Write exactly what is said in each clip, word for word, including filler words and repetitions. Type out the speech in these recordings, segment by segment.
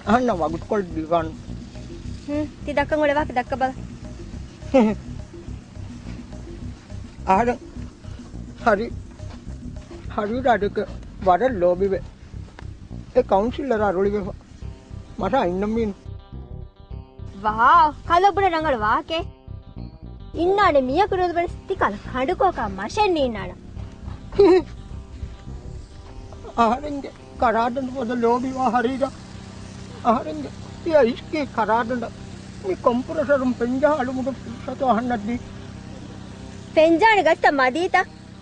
އަހަންނަށް ވަގުތުކޮޅެއް ދީފާނު. ހުން، ތި ދައްކަން އުޅޭ ވާހަކަ ދައްކަބަލަ. އަހަރެން ހަރީ، ހަރީރާ ދެކެ ވަރަށް ލޯބިވެ. އެ ކައުންސިލަރާ ރުޅިވެފަ. މަށާ އިންނަމީނު. ވާ، ކަލޯ ބުނެ ރަނގަޅު ވާހަކައެއް. އިންނާނެ މީހަކު ރުޅިވެނަސް ތި ކަލަ ކަނޑުކޯކާ މަށެއް ނީންނާނަ. އަހަރެންގެ ކަރާދަނޑު ފަދަ ލޯބިވާ ހަރީރާ. އަހަރެންގެ ތިޔަ އިޝްކީ ކަރާދަނޑަށް މި ކޮމްޕްރެސަރުން ފެންޖަހާލުމުގެ ފުރުސަތު އަހަންނަށް ދީ. ފެންޖާނެ ގަސްތައް މަދީތަ؟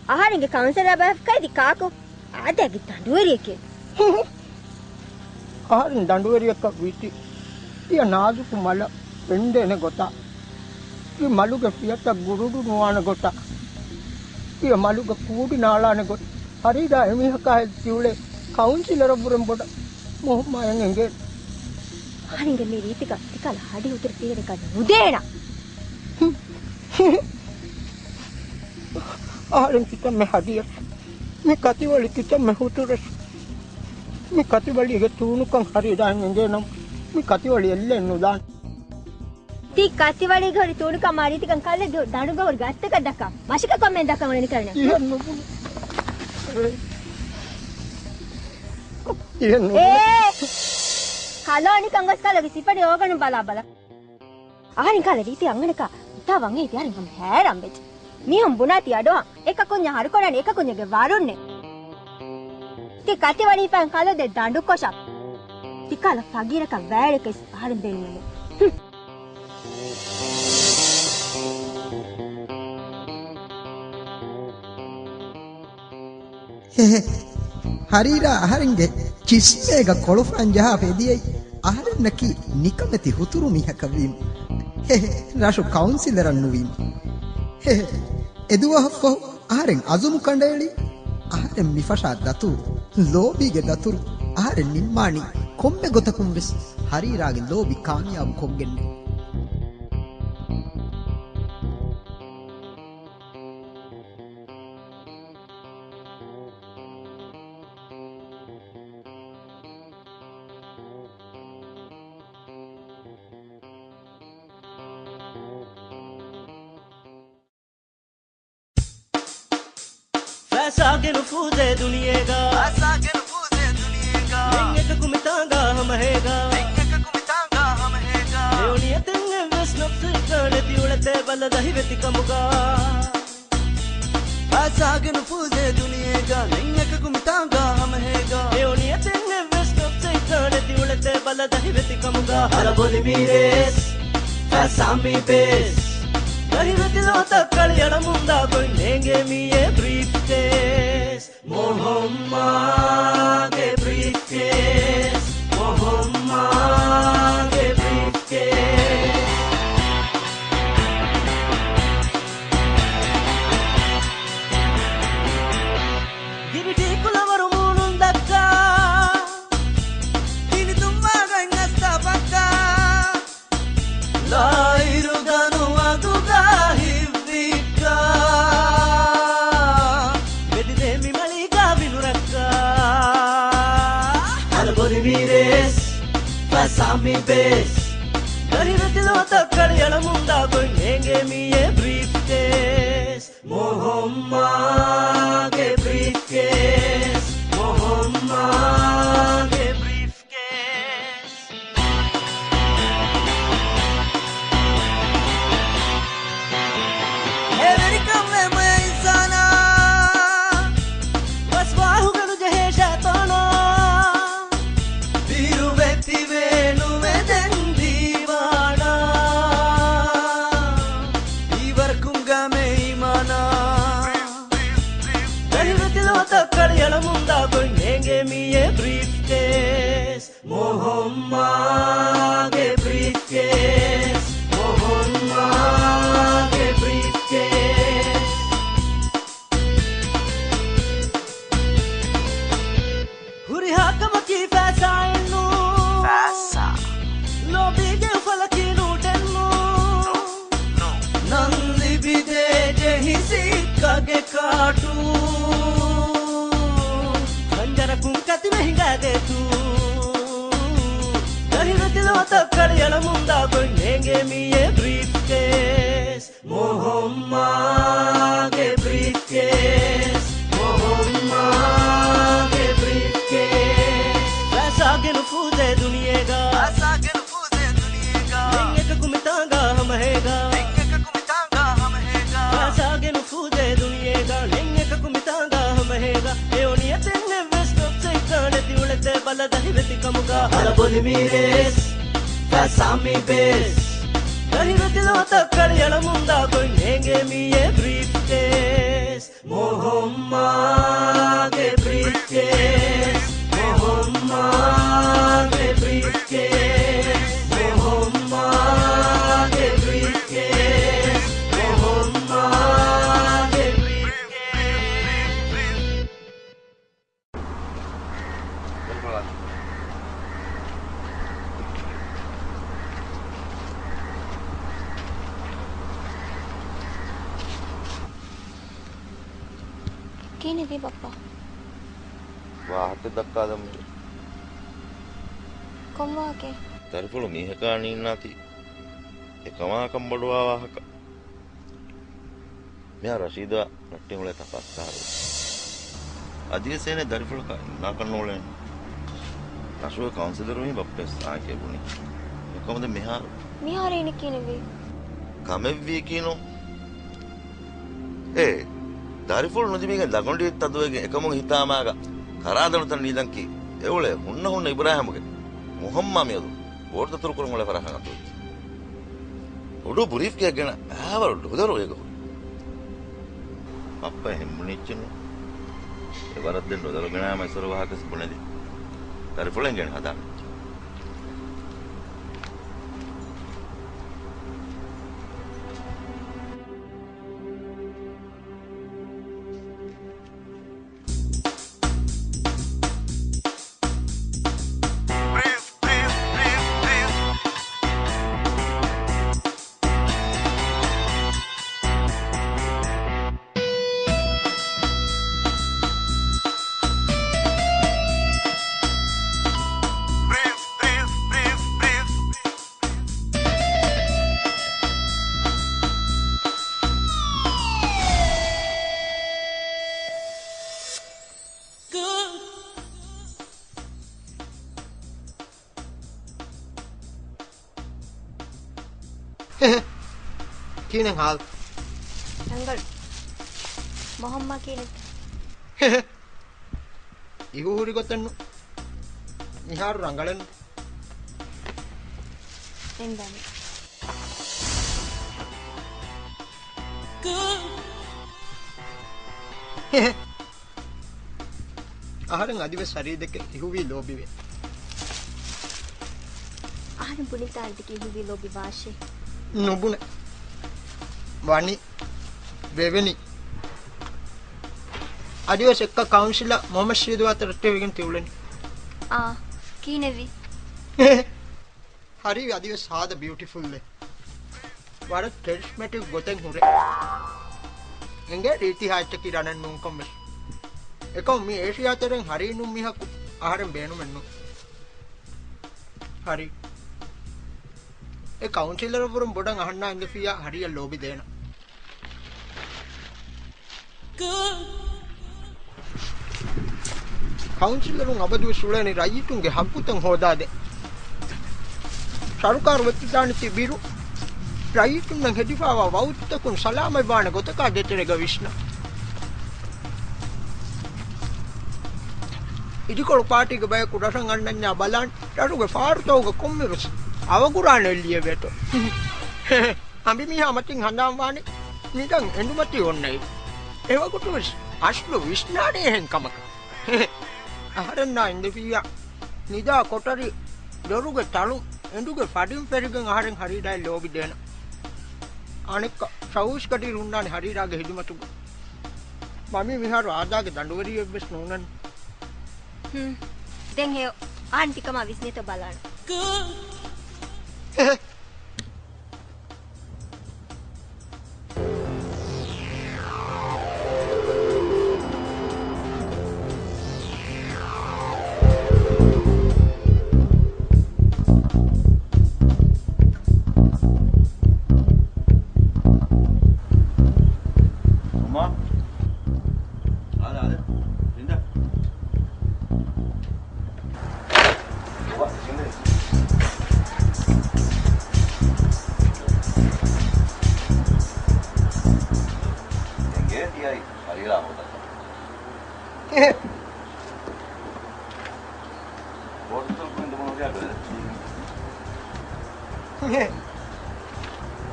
އަހަރެންގެ ކައުންސިލަރ ބަހައްޓައި ކާކު؟ އާދައިގެ ދަނޑުވެރިއެކޭ. އަހަރެން ދަނޑުވެރިއަކަށް ވީތީ، ތިޔަ ނާޒުކު މަލަށް ފެންދޭނެ ގޮތާ، ތި މަލުގެ ފިޔަތައް ގުޑުޑު ނުވާނެ ގޮތާ، ތިޔަ މަލުގަ ކޫޑި ނާޅާނެ ގޮތް، ހަރީރާ އެމީހަކާ ހެދި ތިއުޅޭ ކައުންސިލަރަށްވުރެން ބޮޑަށް މޮހޮމާޔަން އެނގޭ. އަހަރެންގެ މި ރީތިގަ ތިކަލަ ހަޑި ހުތުރު ފިރިހެނަކަށް ނުދޭނަ. އަހަރެން ކިތަންމެ ހަޑިޔަސް، މި ކަތިވަޅި ކިތަންމެ ހުތުރަސް، މި ކަތިވަޅީގެ ތޫނުކަން ހަރީރާއަށް އެނގޭނަމަ، މި ކަތިވަޅި އެއްލެއް ނުދާނެ. ތި ކަތިވަޅީގަ ހުރި ތޫނުކަން މާ ރީތިކަން ކަލޭ ދަނޑުގަ ހުރި ގަސްތަކަށް ދައްކާ. މަށަކަށް ކޮންމެ ދައްކަން އުޅެނީ ކަރަނެ. ތިހެން ނުބުނެ. ތިހެން ނުބުނެ. އޭ! ކަލޯ ނިކަން ގޮސް ކަލޯގެ ސިފަ ރިޔޯގަނޑު ބަލާ ބަލަ. އަހަރެން ކަލަ ރީތި އަންގަނަކަށް އިތާ ވަންހޭ ތި އަހަރެން ހަމަ ހައިރާން ވެއްޖެ. މީހުން ބުނާތީ އަޑުއަހަން. އެކަކު ކުންޏާ ހަރުކޮށްލާނީ އެކަކު ކުންޏެއްގެ ވަރުންނޭ. ތި ކަތިވަޅީފައިން ކަލޯ ދެ ދަނޑުކޮށާ. ތި ކަލަ ފަގީރަކަށް ވައިރެކެސް އަހަރެން ދެންނެވެ. ހުން. ހެހެ. ހަރީރާ އަހަރެންގެ ޗިސްމޭގަ ކޮޅުފާން ޖަހާފަ އެދިޔައީ އަހަރެންނަކީ ނިކަމެތި ހުތުރު މީހަކަށް ވީމަ. ހެހެ. ރަށު ކައުންސިލަރަށް ނުވީމަ. ހެހެ. އެދުވަހަށްފަހު އަހަރެން އަޒުމު ކަނޑައެޅީ، އަހަރެން މިފަށާ ދަތުރު، ލޯބީގެ ދަތުރު، އަހަރެން ނިންމާނީ ކޮންމެ ގޮތަކުން ވެސް ހަރީރާގެ ލޯބި ކާމިޔާބު ކޮށްގެންނޭ. ފައިސާގެ ނުފޫޒޭ ދުނިޔޭގަ. ފައިސާގެ ނުފޫޒޭ ދުނިޔޭގަ. ދެން އެކަކު މިތާނގާ ހަމަ ހޭގަ. ދެން އެކަކު މިތާނގާ ހަމަ ހޭގަ. އެ އުނި އެތެއް އެއްވެސް ނަފްސެއްގަ ނެތި އުޅެތޭ ބަލަ ދަހިވެތި ކަމުގަ. ފައިސާގެ ނުފޫޒޭ ދުނިޔޭގަ. ދެން އެކަކު މިތާނގާ ހަމަ ހޭގަ. އެ އުނި އެތެއް އެއްވެސް ނަފްސެއްގަ ނެތި އުޅެތޭ ބަލަ ދަހިވެތި ކަމުގަ. ހަރަބޮލި މީ ރޭސް. ފައިސާ މީ ބޭސް. ދަހިވެތި ލޯތައް ކަޅިއަޅަމުންދާ ގޮތް ނޭނގޭ މީއޭ ބްރީފްކޭސް. މޮހޮމާގެ ބްރީފްކޭސް. މޮހޮމާގެ ބްރީފްކޭސް. ގިރިޓީ ކުލަވަރު މޫނުން ދައްކާ. ގިނި ތުންވާގޮތް އައްސާ ފައްކާ. ލާއިރު ދަނު އަގުގަ ހިއްވިއްކާ. ބެދިދޭ މި މަޅީގަ ވިލުރައްކާ. ހަރަބޮލި މީ ރޭސް. ފައިސާ މީ ބޭސް. ދަހިވެތި ލޯތައް ކަޅިއަޅަމުންދާ ގޮތް ނޭނގޭ މީއޭ ބްރީފްކޭސް. މޮހޮމާގެ ބްރީފްކޭސް. މޮހޮމާގެ ބްރީފްކޭސް. އެ ވެރިކަން ވެ މޮޔަ އިންސާނާ. ވަސްވާހުގަ ނުޖެހޭ ޝައިޠާނާ. ހުރިހާ ކަމަކީ ފައިސާއެއްނު. ފައިސާ. ލޯބީގެ އުފަލަކީ ނޫޓެއްނު. ނޫ، ނޫ. ނަން ލިބިދޭ ޖެހި ސިއްކަގެ ކާޓު. ކަންޖަރަކުން ކަތި މެހިގާދޭތު. ދަރިވެތި ލޯތައް ކަޅިއަޅަ މުންދާ ގޮތް ނޭނގޭ މިއޭ ބްރީފްކޭސް. މޮހޮންމާގެ ބްރީފްކޭސް، މޮހޮންމާގެ ބްރީފްކޭސް. ފައިސާގެ ނުފޫޒޭ ދުނިޔޭގަ، ފައިސާގެ ނުފޫޒޭ ދުނިޔޭގަ. ދެން އެކަކު މިތާނގަ ހަމަހޭގަ، ދެން އެކަކު މިތާނގަ ހަމަހޭގަ. ފައިސާގެ ނުފޫޒޭ ދުނިޔޭގަ، ދެން އެކަކު މިތާނގަ ހަމަހޭގަ. އެ އޮނިޔަތެއް އެއްވެސް ޓޮޕް ސީކްރެޓް ނެތި އުޅެތޭ ބަލަ ދަހިވެތި ކަމުގަ. ހަލަބޮލި މީ ރޭސް، ފައިސާ މީ ބޭސް. ދަރިވެތި ލޯތައް ކަޅިއަޅަ މުންދާ ގޮތް ނޭނގޭ މިއޭ ބްރީފްކޭސް. މޮހޮންމާގެ ބްރީފްކޭސް، މޮހޮންމާގެ ބްރީފްކޭސް، މޮހޮންމާގެ ބްރީފްކޭސް، މޮހޮންމާގެ ބްރީފްކޭސް. ކިހިނެއްވީ ބައްޕާ؟ ވާހަކަ ދައްކާލަމުން. ކޮން ވާހަކައެއް؟ ދަރިފުޅު މީހަކާ ނީންނާތީ އެކަމާ ކަންބޮޑުވާ ވާހަކަ. މިހާރު ރަޝީދާ ރައްޓެހި އުޅޭތާ ފަސް އަހަރު. އަދިވެސް އޭނަ ދަރިފުޅަކާ އިންނާކަށް ނޫޅޭނެ. ރަށުގެ ކައުންސިލަރު ވީ ބައްޕަވެސް އާނއެކޭ ބުނި. އެކަމަކު ދެން މިހާރު. މިހާރު އޭނަ ކިހިނެއްވީ؟ ކަމެއްވީކީ ނޫން. އޭ، ދަރިފުޅު ނުލިބިގެން ދަގޮނޑި ތަދުވެގެން އެކަމުގެ ހިތާމާގަ ކަރާދަނޑުތައް ނީލަންކީ އެއުޅޭ ހުންނަ ހުންނަ އިބްރާހިމުގެ މުހައްމާ މިއަދު ބޯޓު ދަތުރުކުރަން އުޅޭ ފަރާތް އަތުވެއްޖެ. އުޑު ބުރީފްކޭސް ގެނަ އަހަރު ޑޮލަރު އޭގަ ހުރި. ބައްޕަ އެހެން ބުނި އެއްޗެއް ނޫން. އެވަރަށް ދެން ޑޮލަރު ގެނައިމަ އެސޮރު ވާހަކަސް ބުނެދި. ދަރިފުޅެން ގެން ހަދާނެ. ކިހިނެއް ހާލު؟ ރަނގަޅު. މޮހައްމާ ކިހިނެއްތަ؟ އިހު ހުރި ގޮތެއްނު. މިހާރު ރަނގަޅެއްނު. އެނދާނެ. އަހަރެން އަދިވެސް ހަރީދެކެ އިހުވީ ލޯބިވޭ. އަހަރެން ބުނިތާ އިދެކެ އިހުވީ ލޯބިވާށޭ. ނުބުނެ. ވަނީ. ވެވެނީ. އަދިވެސް އެއްކަ ކައުންސިލަރ މުހައްމަދު ޝީދު އަތަށް ރައްޓެހިވެގެން ތިއުޅެނީ. އާ، ކިހިނެއްވީ؟ ހަރީ އަދިވެސް ހާދަ ބިއުޓިފުލްއެއް. ވަރަށް ކެރިސްމެޓިކް ގޮތެއް ހުރޭ. އެނގޭ ރީތި ހާއްޗަކީ ރަނެއް ނޫންކަން ވެސް. އެކަމު މި އޭޝިޔާ ތެރެއިން ހަރީ ނޫން މީހަކު އަހަރެން ބޭނުމެއް ނޫން. ހަރީ. އެ ކައުންސިލަރަށްވުރެން ބޮޑަށް އަހަންނާ އިނދެފިއްޔާ ހަރީއަށް ލޯބި ދޭނަން. ކައުންސިލަރުން އަބަދުވެސް އުޅޭނީ ރައްޔިތުންގެ ހައްގުތައް ހޯދާދޭ. ސަރުކާރު ވެއްޓިދާނެތީ ބިރު، ރައްޔިތުންނަށް ހެދިފައިވާ ވައުދުތަކުން ސަލާމަތްވާނެ ގޮތަކާ ދޭތެރޭގަ ވިސްނަން. އިދިކޮޅު ޕާޓީގެ ބަޔަކު ރަށަށް އަންނަންޏާ ބަލާން، ރަށުގެ ފާރުތަކުގަ ކޮންމެވެސް އަވަގުރާނެއް ލިޔެވޭތޯ. އަނބިމީހާ މަތިން ހަނދާންވާނީ ނިދަން އެނދުމަތީ އޮންނައިރު. އެވަގުތުވެސް އަސްލު ވިސްނާނީ އެހެން ކަމަކަށް. އަހަރެންނާ އިނދެފިއްޔާ، ނިދާ ކޮޓަރި، ދޮރުގެ ތަޅު، އެނދުގެ ފަޑިން ފެށިގެން އަހަރެން ހަރީރާއަށް ލޯބި ދޭނަން. އަނެއްކާ، ޝައުވިސް ގަޑީރު ހުންނާނެ ހަރީރާގެ ހިދުމަތުގަ. މަމީ މިހާރު އާދާގެ ދަނޑުވެރިއެއްވެސް ނޫނަން. ހުން. ދެން ހެޔޮ، އަހަން ތިކަމާ ވިސްނޭތޯ ބަލާނަން. އުމާ. އާދެ، އާދެ. ނިންދާ. އެނގޭ ތިއައީ ހަރީރާ ހޯދަން.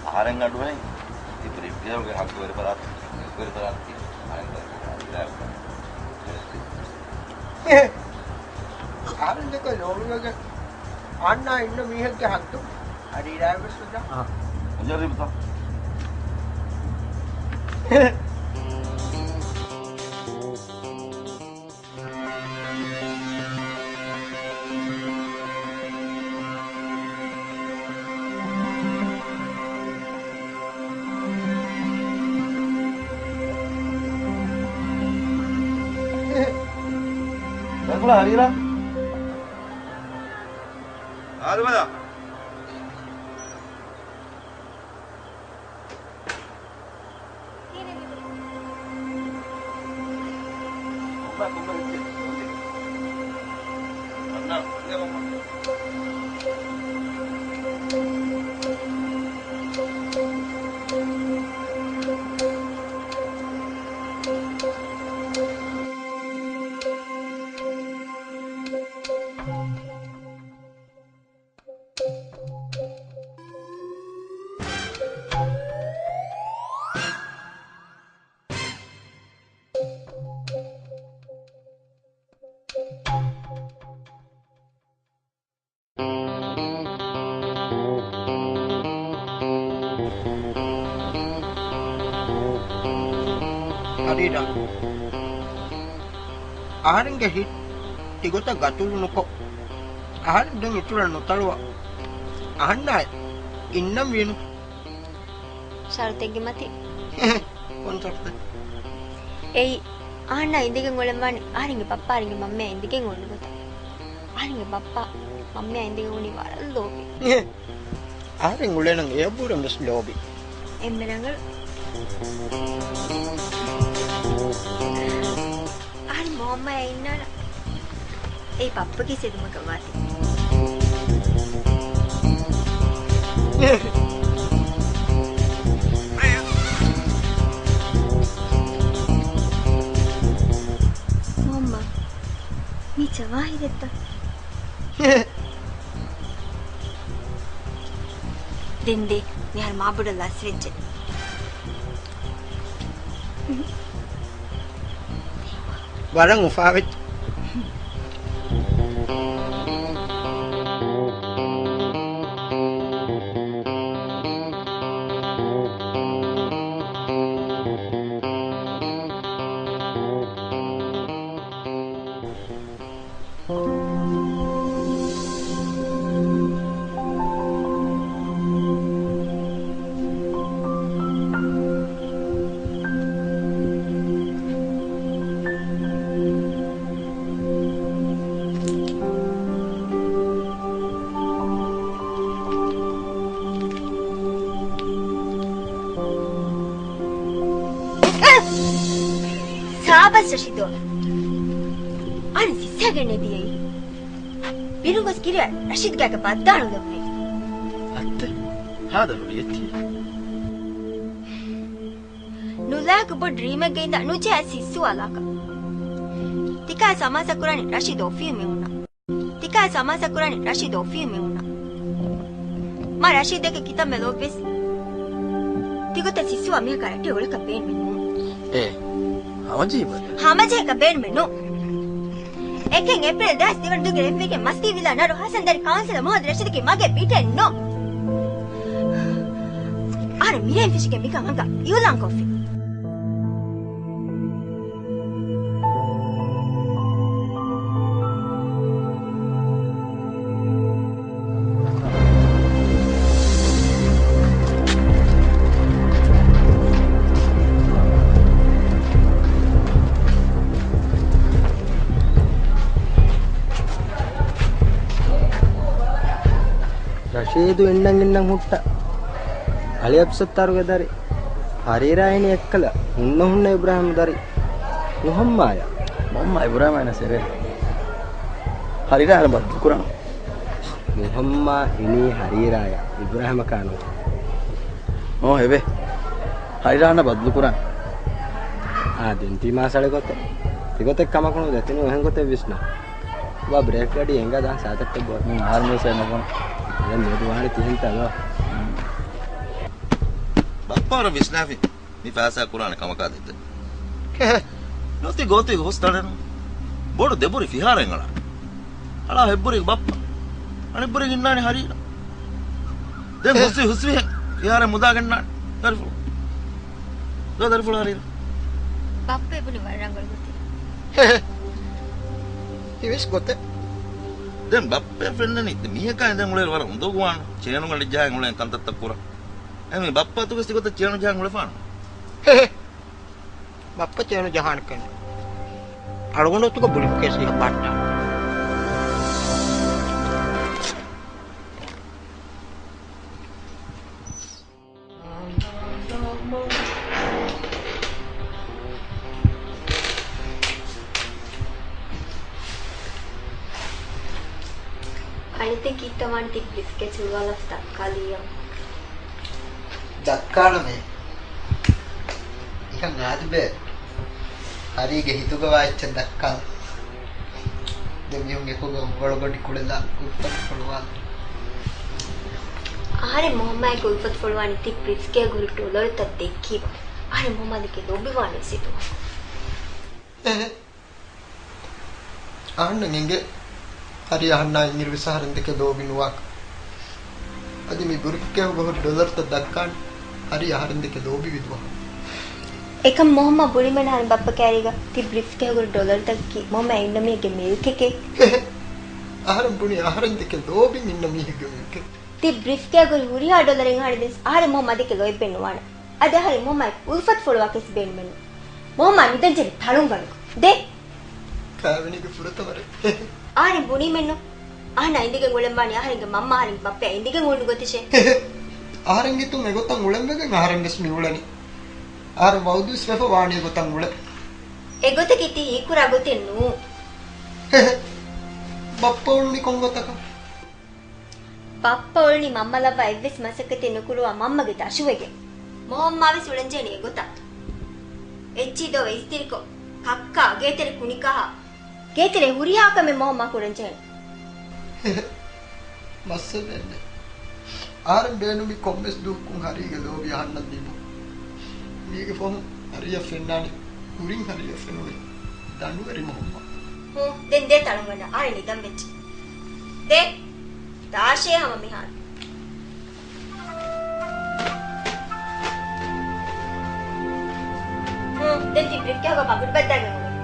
އަހަރެން އަޑުއެހި ތި ޕްރިންސިޕަލްގެ ހައްގުވެރި ފަރާތް، ހައްގުވެރި ފަރާތް ތި އަހަރެން ހައްގުވެރި ފަރާތް. އަހަރެން ދެކެ ލޯބިވެގެން އަންނަ އިންނަ މީހެއްގެ ހައްދު ހަރީރާއެއް ވެސް ނުޖާ. އާ. އުޖާ ރިބުތާ. ދަރިފުޅާ ހަރީރާ. އާދެ ބަލާ. ހަރީރާ. އަހަރެންގެ ހިތް ތިގޮތަށް ގަތުލު ނުކޮށް، އަހަރެން ދެން އިތުރަށް ނުތަޅުވާ. އަހަންނާއި އިންނަން ވީނު. ޝަރުތެއްގެ މަތިން. ކޮން ޝަރުތެއް؟ އެއީ، އަހަންނާ އިނދެގެން އުޅެންވާނެ އަހަރެންގެ ބައްޕަ އަހަރެންގެ މަންމަޔާ އިނދެގެން އުޅުނު ގޮތަށް. އަހަރެންގެ ބައްޕަ މަންމަޔާ އިނދެގެން އުޅުނީ ވަރަށް ލޯބި. އަހަރެން އުޅެނަން އެޔަށްވުރެން ވެސް ލޯބި. އެންމެ ރަނގަޅު. އަހަރެން މަންމަޔާ އިންނާނަން. އެއީ ބައްޕަގެ އެދުމަކަށް ވާތީ. މަންމަ، މީ ޖަވާހިރެއްތަ؟ ދެން ދޭ، މިހާރު މާބޮޑަށް ލަސްވެއްޖެ. ވަރަށް އުފާވެއްޖެ. ސާބަސް ރަޝީދު. އަން ސިއްސަގެން ނެދިޔައީ. ބިރުން ގޮސް ކިރިޔާ ރަޝީދުގެ އަގަށް ބައްދާނުލެއްވި. އައްތެ، ހާދަ ރުޅި އެތި. ނުލާކު ބޮޑު ޑްރީމެއްގަ އިންދާ ނުޖެހޭ ސިއްސުވާލާކަށް. ތިކާ ސަމާސާ ކުރާނީ ރަޝީދު އޮފީހު މީހުންނާ. ތިކާ ސަމާސާ ކުރާނީ ރަޝީދު އޮފީހު މީހުންނާ. މާ ރަޝީދެއްގެ ކިތަންމެ ލޯބިވެސް. ތިގޮތަށް ސިއްސުވާ މީހަކާ ރައްޓެއް އުޅެކަށް ބޭނުމެއް ނޫން. އޭ، ހަމަޖެހި ބަލަ. ހަމަޖެހިކަށް ބޭނުމެއް ނޫން. އެކެއް އޭޕްރީލް ދެހާސް ދެވަނަ ދުވަހުގެ ރޭ ވެގެން މަސްތީ ވިލާ ނަރު ހަސަން ދަރި ކައުންސިލަރ މުހައްމަދު ރަޝީދަކީ މަގޭ ބިޓެއް ނޫން. އަހަރެން މިރޭން ފެށިގެން މިކަން އަނގަ އިއުލާން ކޮށްފި. ރަޝީދު އިންނަން އިންނަން ހުއްޓަ. އަލިއަބް ސައްތާރުގެ ދަރި. ހަރީރާ އިނީ އެއްކަލަ ހުންނަ ހުންނަ އިބްރާހިމް ދަރި. މުހައްމާޔާ. މުހައްމާ އިބްރާހިމާ އިނީ ސެރޭ. ހަރީރާ އަހަންނަށް ބައްދަލު ކުރާނަން. މުހައްމާ އިނީ ހަރީރާޔާ އިބްރާހިމަކާ ނޫން. އޯ އެވެ. ހަރީރާ އަހަންނަށް ބައްދަލު ކުރާނަން. އާ ދެން ތީ މާސަޅެ ގޮތެއް. ތިގޮތެއް ކަމަކުނު ދެތިނު އެހެން ގޮތެއް ވިސްނާ. ބާ ބްރޭކް ގަޑި އެނގާ ދާ ސާތައްޓެއް ބޯ. ހުން، އަހަރެން ވެސް އެ ނުބުނަ. ދެން މިއަދު ވާނެ ތިހެންތަ ދޯ؟ ބައްޕާ ވަރަށް ވިސްނާފި. މި ފައިސާ ކުރާނެ ކަމަކާ ދެއްތެ. ހެހެ. ނުތި ގޯތި ހުސް ތަޅެނު. ބޮޑު ދެބުރި ފިހާރައެއް އަޅާ. އަޅާ ހެއްބުރީގެ ބައްޕަ. އަނެއްބުރީގެ އިންނާނެ ހަރީރާ. ދެން ހެ. ހުސްވި ހުސްވިހެން ފިހާރަ މުދާގެންނާނެ. ދަރިފުޅު. ދޯ ދަރިފުޅު ހަރީރާ. ބައްޕަ އެބުނި ވަރަށް ރަނގަޅު ގޮތެއް. ހެހެ. ހިވެސް ގޮތެއް. ދެން ބައްޕަ ފެންނަނީ މީހަކާ އިނދެން އުޅޭ ވަރަށް އުނދަގޫވާނެ. ޗޭނުގަނޑެއް ޖަހައި އުޅެން ކަންތައްތައް ކުރަން. އެހެންވެ ބައްޕަ އަތުގަ ސިގޮތަށް ޗޭނު ޖަހަން އުޅެފާނު. ހެހެ. ބައްޕަ ޗޭނު ޖަހާނެ ކަން. އަޅުގަނޑު އަތުގަ ބުރިފްކޭސް ހިފަ ބަހައްޓާނެ. އަނެއް ދެން ކީއްތަ ވާނީ ތި ބްރިފްކޭސް ހުޅުވާލާފަ ދައްކާލިއްޔާ؟ ދައްކާނަމޭ. އެކަން އާދެބޭ. ހަރީގެ ހިތުގަވާ އެއްޗެއް ދައްކާލަ. ދެ މީހުން އެކުގަ އުއްވަޅުގަޑި ކުޅެލާ އުލްފަތު ފޮޅުވާލަ. އަހަރެން މުހައްމާއެކު އުލްފަތު ފޮޅުވާނީ ތި ބްރިފްކޭސްގަ ހުރި ޑޮލަރުތައް ދެއްކީމަ. އަހަރެން މުހައްމާ ދެކެ ލޯބިވާނެ ސިދު. އެހެ. އަހަންނަށް އެނގޭ، ހަރީ އަހަންނާ އިންއިރުވެސް އަހަރެން ދެކެ ލޯބި ނުވާކަން. އަދި މި ބްރިފްކޭހުގަ ހުރި ޑޮލަރުތައް ދައްކާނީ، ހަރީ އަހަރެން ދެކެ ލޯބިވި ދުވަހު. އެކަމް މުހައްމާ ބުނީމެއް ނޫން އަހަރެން ބައްޕަ ކައިރީގަ ތި ބްރިފްކޭހުގަ ހުރި ޑޮލަރުތަކަކީ މުހައްމާ އިންނަ މީހެއްގެ މިލްކެކޭ. އަހަރެން ބުނީ އަހަރެން ދެކެ ލޯބިން އިންނަ މީހެއްގެ މިލްކެއް. ތި ބްރިފްކޭހުގަ ހުރި ހުރިހާ ޑޮލަރެއް އަހަރެން ދިންސް އަހަރެން މުހައްމާ ދެކެ ލޯތްބެއް ނުވާނެ. އަދި އަހަރެން މުހައްމާއެކު އުލްފަތު ފޮޅުވާކަށް ބޭނުމެއް ނޫން. މުހައްމާ މިދަންޖެހި ތަޅުންގަނޑު. ދޭ. ކާވެނީގެ ފުރަތަމަ ރޭ. އަހަރެން ބުނީމެއްނު. އަހަންނާ އިނދެގެން އުޅެން ވާނީ އަހަރެންގެ މަންމަ އަހަރެންގެ ބައްޕަޔާ އިނދެގެން އުޅުނު ގޮތަށޭ. އަހަރެން ހިތުން އެގޮތަށް އުޅެން ވެގެން އަހަރެން ވެސް މި އުޅެނީ. އަހަރެން ވައުދުވެސް ވެފަ ވާނީ އެގޮތަށް އުޅެން. އެގޮތަކީ ތި ހީކުރާ ގޮތެއް ނޫން. ބައްޕަ އުޅުނީ ކޮން ގޮތަކަށް؟ ބައްޕަ އުޅުނީ މަންމަ ލައްވާ އެއްވެސް މަސައްކަތެއް ނުކުރުވާ މަންމަގެ ދަށުވެގެން. މުހައްމާވެސް އުޅެންޖެހެނީ އެގޮތަށް. އެއްޗިހި ދޮވެ އިސްތިރިކޮށް، ކައްކާ، ގޭތެރެ ކުނިކަހާ، ގޭތެރޭ ހުރިހާ ކަމެއް މުހައްމާ ކުރަންޖެހެނީ. މައްސަލައެއްނެއް. އަހަރެން ބޭނުމީ ކޮންމެސް ދުވަހަކުން ހަރީގެ ލޯބި އަހަންނަށް ދިނުން. މީގެ ފަހުން ހަރީއަށް ފެންނާނީ، ކުރިން ހަރީއަށް ފެނުނީ ދަނޑުވެރި މުހައްމާ. ހޫ، ދެން ދޭ ތަޅުންގަނޑަށް، އަހަރެން ނިދަން ވެއްޖެ. ދޭ. ދާށޭ ހަމަ މިހާރު. ހޫ، ދެން ތި ބްރިފްކޭހުގަ ބަނގުރި ބައްދާގެން އުޅުން.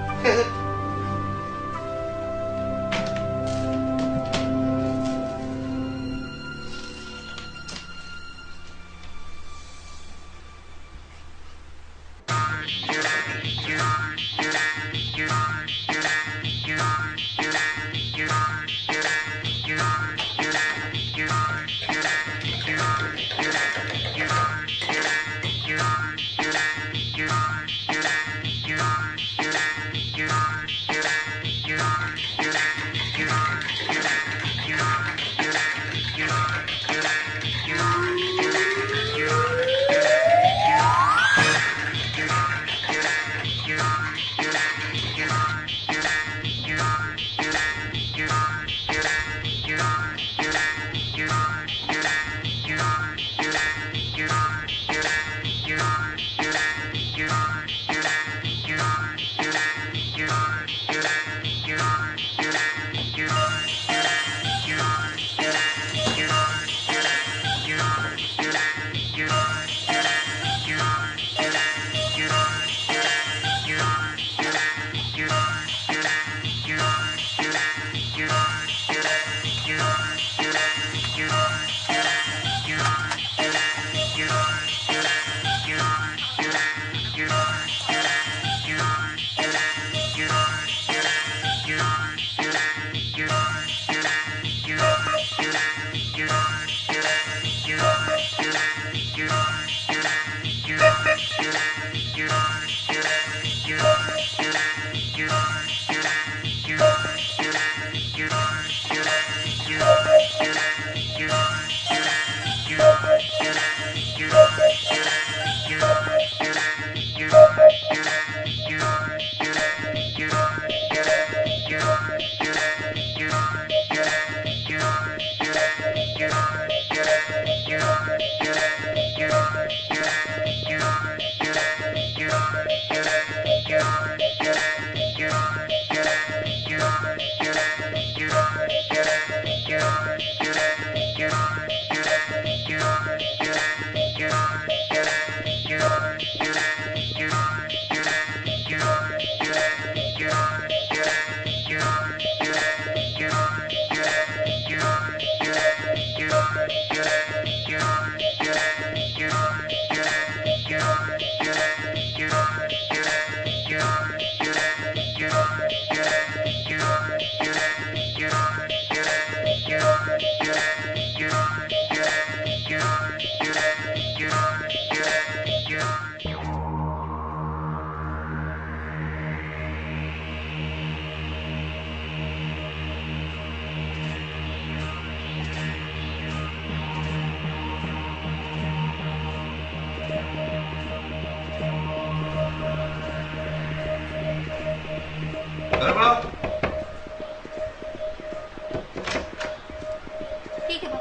ކީކޭ ބާ؟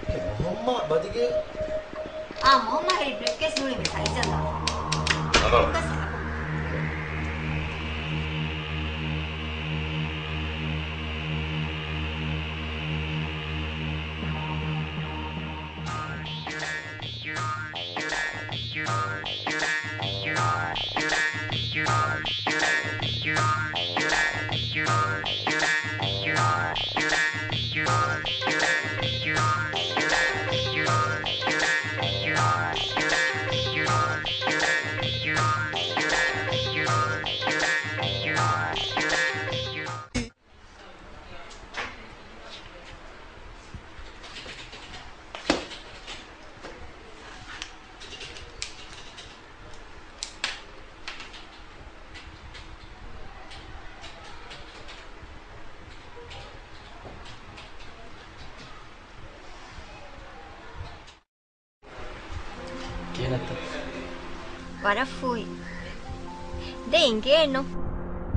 އެ މޮހައްމާ ބަދިގެ. އާ، މޮހައްމާ ހެރީ ބްރީފްކޭސް ނޫނީ މި ސައިޒަށް ލާފަ. އަދާ. ބްރީފްކޭސް ހަދާ. ކިހިނެއްތަ؟ ވަރަށް ފޫހި. ދެ އިނގޭނު.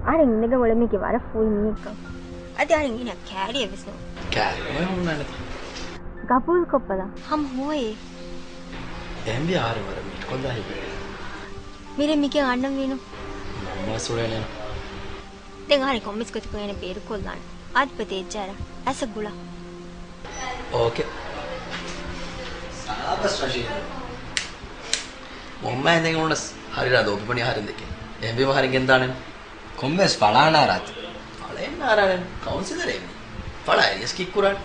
އަހަރެން އިނދެގެން އުޅެމީގެ ވަރަށް ފޫހި މީހަކަށް. އަދި އަހަރެން އިނީ ކާރިއެއް ވެސް ނޫން. ކާރި އޮތް ހުންނާނެތަ؟ ގަބޫލު ކޮށްބަލަ. ހަމަ ހުވައޭ. އެހެންވި އަހަރެން ވަރަށް މިނިޓް ކޮށްލާ ހިތްވެގެން. މިރޭ މިގެ އަންނަންވީނު. މަންމަ ސުޅޭނެނު. ދެން އަހަރެން ކޮންމެސް ގޮތަކުން އޭނަ ބޭރުކޮށްލާނެ. އާދެ ބަ ދޭ އެއްޗާރަ. އައިސް ގުޅާ. އޯކޭ. ސާބަސް ރަޝީދު. މޮހައްމާ އިނދެގެން އުޅުނަސް ހަރިރާ ލޯބިވަނީ އަހަރެން ދެކެ. އެހެންވީމަ އަހަރެން ގެންދާނެ. ކޮންމެސް ފަޅާ ނާރާތި. ފަޅައެއް ނާރާނެ. ކައުންސިލަރެއް މީ. ފަޅާ އެރިޔަސް ކިއްކުރާނެ.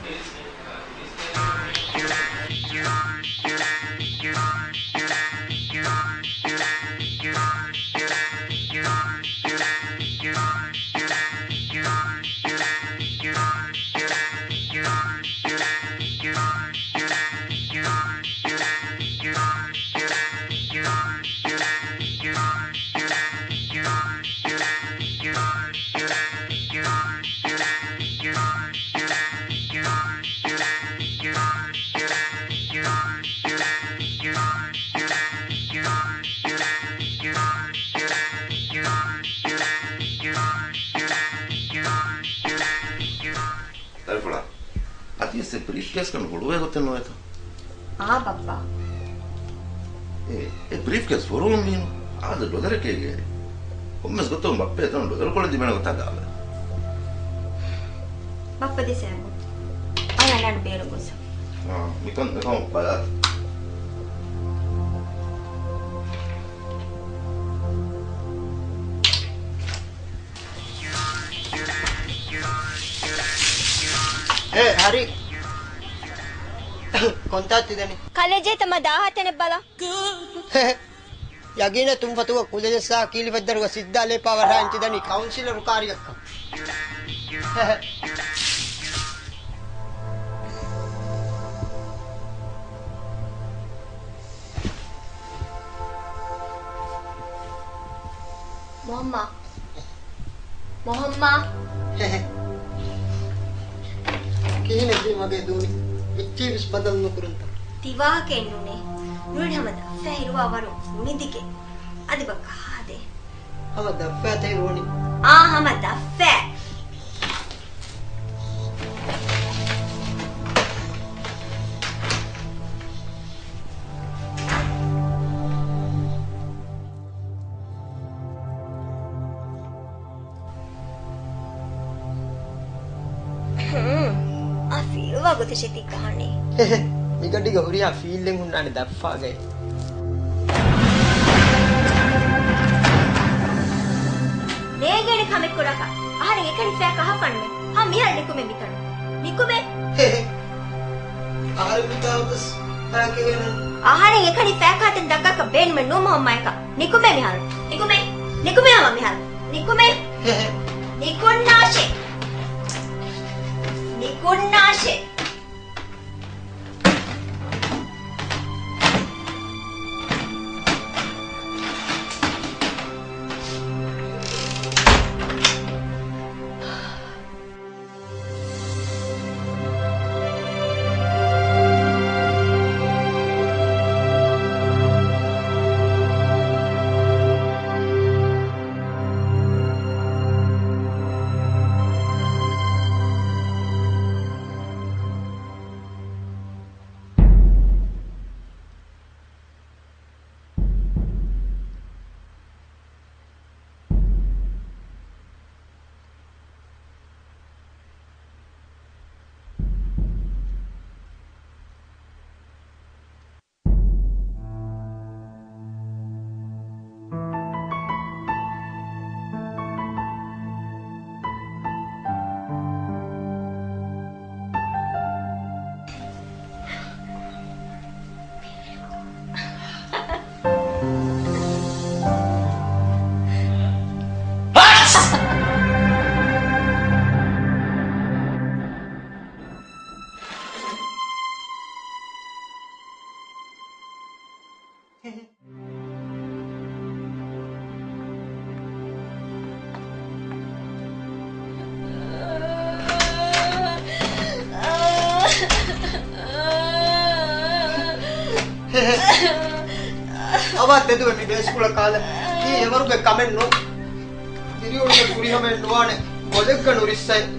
ދަރިފުޅާ، އަދިވެސް އެ ބްރީފްކޭސްގަނޑު ހުޅުވޭ ގޮތެއް ނުވޭތަ؟ އާ ބައްޕާ. އެ، އެ ބްރީފްކޭސް ފުރުވުން ވީނު. އާދެ ޑޮލަރެކޭ ގޭރި. ކޮންމެސް ގޮތަކުން ބައްޕަ އެތަނުން ޑޮލަރުކޮޅެއް ލިބޭނެ ގޮތަށް ދާބަލަ. ބައްޕަ ދެ ސޭބު. އަޔަން ބޭރު ގޮސް. އާ، މިކަން އެކަމަށް ބަލާ. އޭ، ހަރީ. ކޮންތާ ތިދަނީ؟ ކަލޭޖޭ ތަމަ ދާހަތެނެއް ބަލަ. ޔަގީނަށް ތުންފަތުގަ ކުލަޖައްސާ ކީލިފަތް ދަރުގަ ސިއްދާ ލޭ ޕާވަރ ހާއިން ތިދަނީ ކައުންސިލަރު ކާރިއަކަށް. މޮހައްމާ. މޮހައްމާ. ކިހިނެއް މަގޭ ދޫނި؟ އެއްޗެއްވެސް ބަދަލު ނުކުރަންތަ؟ ތި ވާހަކައެއް ނޫނޭ. ނޫނީ ހަމަ ދައްފަ ހިރުވާ ވަރު ނުނިދިގެ. އަދި ބަ ކަހާދޭ. ހަމަ ދައްފަ ތެރުވަނީ. އާ، ހަމަ ދައްފަ. ހުން. އާ ފީލްވާ ގޮތަށް ތި ކަހަނީ. ހެހެ. މިގަޑީގަ ހުރިހާ ފީލްއެއް ހުންނާނެ ދައްފާގައި. ނޭނގޭނެ ކަމެއް ކުރާކަށް. އަހަރެން އެކަނި ފައި ކަހަފާނަމޭ. ހަމަ މިހާރު ނިކުމޭ މިތަނުން. ނިކުމޭ. ހެހެ. އަހަރެން މިތާ އަބަސް ހައިކެވޭނެ. އަހަރެން އެކަނި ފައި ކާތެން ދައްކާކަށް ބޭނުމެއް ނޫން މުހައްމާއަކަށް. ނިކުމޭ މިހާރު. ނިކުމޭ. ނިކުމޭ ހަމަ މިހާރު. ނިކުމޭ. ހެހެ. ނިކުންނާށޭ. ނިކުންނާށޭ. އަވާ ތެދުވެ މި ބޭސްކުޅަ ކާލަ. ތީ އެވަރުގެ ކަމެއް ނޫން. ދިރިއުޅުމެއް ފުރިހަމައެއް ނުވާނެ. ބޮލެއްގަ ނުރިއްސައެއް.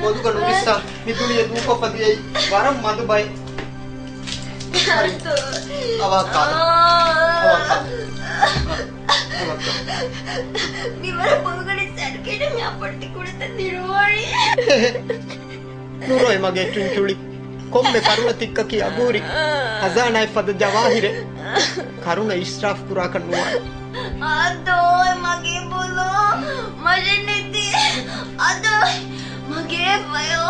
ބޮލުގަ ނުރިއްސާ. މި ދުނިޔެ ދޫކޮށްފަ ދިޔައީ ވަރަށް މަދު ބައެއް. ހަރި. އަވާ ކާލަ. އަވާ ކާލަ. އަވާ ކާލަ. މިވަރަށް ބޮލުގަ ނިއްސާ ކިރި މި އަޕަޓި ކުޅަތައް ދިރުވާނީ. ނުރޮއެ މަގޭ ޗުންޗުޅި. ކޮންމެ ކަރުނަ ތިއްކަކީ އަގުހުރި ހަޒާނާއެއް ފަދަ ޖަވާހިރެއް. ކަރުނަ އިސްރާފް ކުރާކަށް ނުވާނެ. އާދޯ، މަގޭ ބޮލޯ. މަށެއް ނެތި. އާދޯ، މަގޭ ފަޔޯ.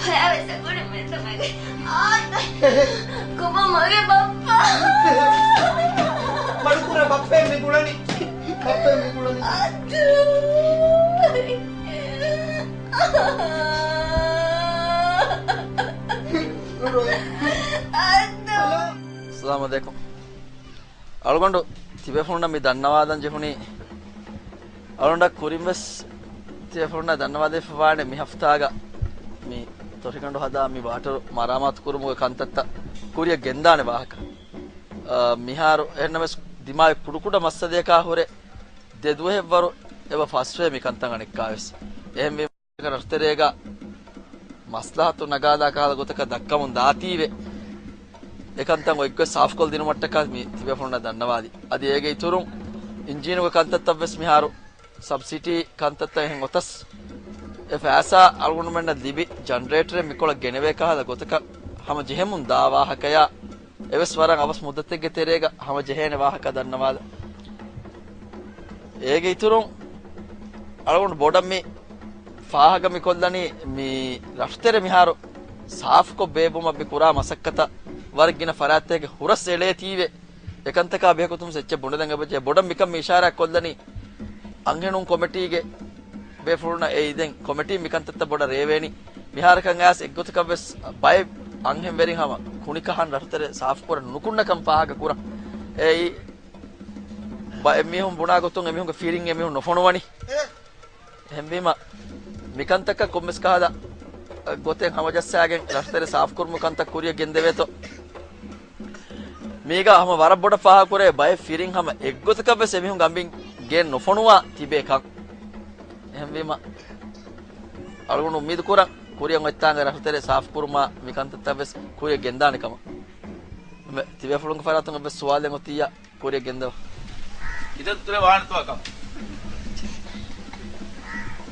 ފަޔާވެސް އަގުނެ މެދުމެގެ. އާދޯ. ކޮބާ މަގޭ ބައްޕަ. މަޑުކުރާ ބައްޕައެއް މި ގުޅަނީ. ބައްޕައެއް މި ގުޅަނީ. އާދޯ. އައްސަލާމު ޢަލައިކުމް. އަޅުގަނޑު ތިބޭފުޅުންނަށް މި ދަންނަވާލަން ޖެހުނީ، އަޅުގަނޑަށް ކުރިން ވެސް ތިބޭފުޅުންނަށް ދަންނަވާލައިފަވާނެ މި ހަފްތާގަ މި ތޮށިގަނޑު ހަދާ މި ވާޓަރު މަރާމާތު ކުރުމުގެ ކަންތައްތައް ކުރިއަށް ގެންދާނެ ވާހަކަ. އާ، މިހާރު އެހެންނަމަވެސް ދިމާވި ކުޑަކުޑަ މައްސަލަޔަކާ ހުރެ ދެ ދުވަހެއްވަރު އެބަ ފަސްވޭ މި ކަންތައް އަނެއްކާވެސް. އެހެންވީމަ ރަށުތެރޭގަ މަސްލަހަތު ނަގާލާ ކަހަލަ ގޮތަކަށް ދައްކަމުން ދާތީވެ، އެކަންތައް އޮތްގޮތް ސާފުކޮށްދިނުމަށްޓަކާ މި ތިބޭފުޅުންނަށް ދަންނަވާލީ. އަދި އޭގެ އިތުރުން އިންޖީނުގެ ކަންތައްތައްވެސް މިހާރު ސަބްސިޑީ ކަންތައްތައް އެހެން އޮތަސް، އެ ފައިސާ އަޅުގަނޑުމެންނަށް ލިބި ޖަނަރޭޓަރެއް މިކޮޅަށް ގެނެވޭ ކަހަލަ ގޮތަކަށް ހަމަ ޖެހެމުން ދާ ވާހަކަޔާ އެވެސް ވަރަށް އަވަސް މުއްދަތެއްގެ ތެރޭގަ ހަމަ ޖެހޭނެ ވާހަކަ ދަންނަވާލަ. އޭގެ އިތުރުން އަޅުގަނޑު ބޮޑަށް މި ފާހަގަ މިކޮށްލަނީ މި ރަށުތެރެ މިހާރު ސާފުކޮށް ބޭއްވުމަށް މި ކުރާ މަސައްކަތަށް ވަރަށް ގިނަ ފަރާތްތަކެއް ހުރަސް އެޅޭތީވެ. އެކަންތަކާ ބެހޭގޮތުން އެއްޗެއް ބުނެލަން އެބަޖެހޭ. ބޮޑަށް މިކަން މި އިޝާރާތް ކޮށްލަނީ އަންހެނުން ކޮމިޓީގެ ބޭފުޅުންނަށް އެ އިދެން ކޮމިޓީ މިކަންތައްތައް ބޮޑަށް ރޭވޭނީ. މިހާރަކަށް އައިސް އެއްގޮތަކަށްވެސް ބައެއް އަންހެންވެރިން ހަމަ ކުނިކަހަން ރަށުތެރެ ސާފުކުރަން ނުކުންނަކަން ފާހަގަ ކުރަން. އެއީ ބައެއް މީހުން ބުނާ ގޮތުން އެމީހުންގެ ފީލިން އެމީހުން ނުފޮނުވަނީ. އެހެންވީމަ މިކަންތަކަށް ކޮންމެސް ކަހަލަ ގޮތެއް ހަމަޖައްސާގެން ރަށުތެރެ ސާފުކުރުމުގެ ކަންތައް ކުރިއަށް ގެންދެވޭތޯ. މީގަ ހަމަ ވަރަށް ބޮޑަށް ފާހަގަކުރޭ ބައެއް ފިރިން ހަމަ އެއްގޮތަކަށް ވެސް އެމީހުން އަނބިން ގެން ނުފޮނުވާ ތިބޭ ކަން. އެހެންވީމަ، އަޅުގަނޑު އުއްމީދު ކުރަން ކުރިއަށް އޮތްތާނގެ ރަށުތެރެ ސާފުކުރުމާ މިކަންތައްތައް ވެސް ކުރިއަށް ގެންދާނެ ކަމަށް. ތިބޭފުޅުންގެ ފަރާތުން އެއްވެސް ސުވާލެއް އޮތިއްޔާ ކުރިއަށް ގެންދަވާ. އިތައް ދުރެ ވާނެތޯ ކަމަށް.